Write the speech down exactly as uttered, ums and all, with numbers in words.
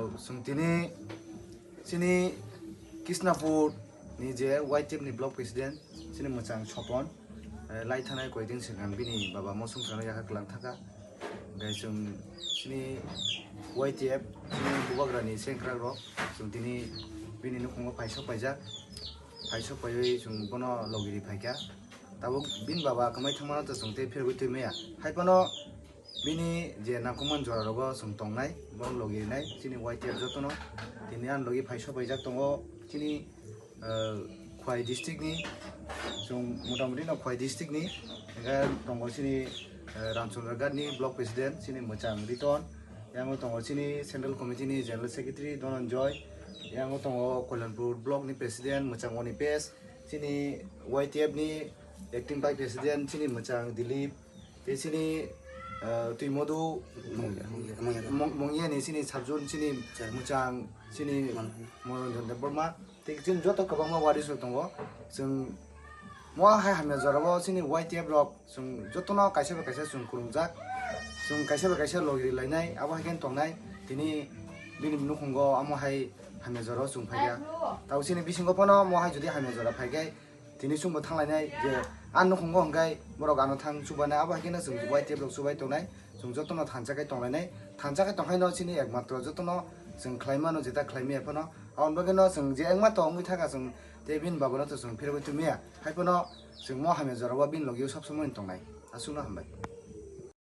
Chwng tini chini Kisnapur ni je Y T F ni block president chini mwchang Sopon, eh, lai thanai koidin swkang bini baba mosong sana yakha kwlang thaka. Hingke chwng chini Y T F chini bubagrani sengkrak rok chwng tini bini nukhungo paisok paijak, paisok paiwi chwng bono logiri phaikha. Tabuk bini baba kwmai thangmano to chwng tei phirogwi twi maya. Hai phano bini je nangkukmani jora rogo chwng tongnai, bono logi rinai chini Y T F jotono. Tini ani logi phai sopaijak tongo chini, eh, Khwai district ni, chwng motamoti no Khwai district ni, hingke tongo chini, eh, Ramchandra Ghat ni block president chini mwchang Riton, yango tongo chini central committee ni general secretary Dhananjoy, yango tongo Kalyanpur block ni president mwchang Onipesh, chini Y T F ni acting vice president chini mwchang Dilip, tei chini, ah, twi modu Mungya, mungya, mungya. Mong-, mungya ni chini sabjun chini Chairman. Mwchang chini Manoranjan. Manoranjan Debbarma, tei chini joto kwbangma waris rok tongo. Chwng mo hai hamya jorao chini Y T F rok chwng jotono kaisa bai kaisa chwng khulumjak, chwng kaisa bai kaisa logi lainai, abo hai khe tongnai. Tini bini nukhungo amo hai hamya jorao chwng phaikha. Tabo chini bisingo phano mo hai jodi hamya jora phaikhai, tini chwngbo thanglainai je ang nukhungo hwnkhe borok ano thang chubainai, abo hai kheno chwng Y T F rok chubai tongnai, chwng jotono thansa khe tonglainai, thansa khe tongkhaino chini ekmatro jotono chwng khlai mano jeta khlai maya phano, aboni bagwino chwng je wngma tong wngwi thangkha chwng tei bini babano to chwng phirogwi twi maya, hai phano chwng mo hamya jorao bini logio sob somoi tongnai. Aswkno hambai.